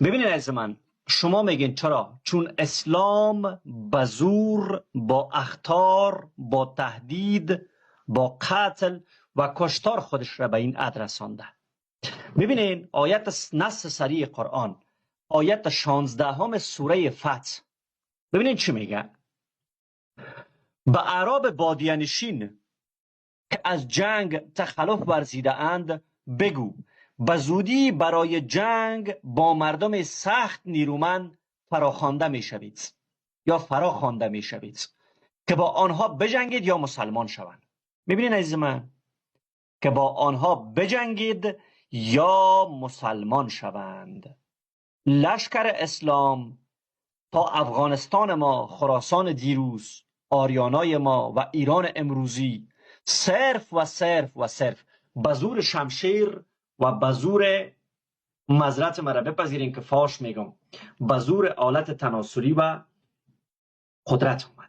ببینید عزیز من، شما میگین چرا؟ چون اسلام به زور، با اخطار، با تهدید، با قتل و کشتار خودش را به این حد رسانده. ببینین آیت نص صریح قرآن، آیت 16 سوره فتح، ببینین چی میگه؟ به اعراب بادیه نشین که از جنگ تخلف ورزیده اند بگو به زودی برای جنگ با مردم سخت نیرومند فراخوانده میشوید یا فراخوانده میشوید که با آنها بجنگید یا مسلمان شوند. میبینین عزیز من، که با آنها بجنگید یا مسلمان شوند. لشکر اسلام تا افغانستان ما، خراسان دیروز، آریانای ما و ایران امروزی صرف و صرف و صرف به زور شمشیر و به زور، معذرت مرا بپذیرین که فاش میگم، به زور آلت تناسلی و قدرت اومد.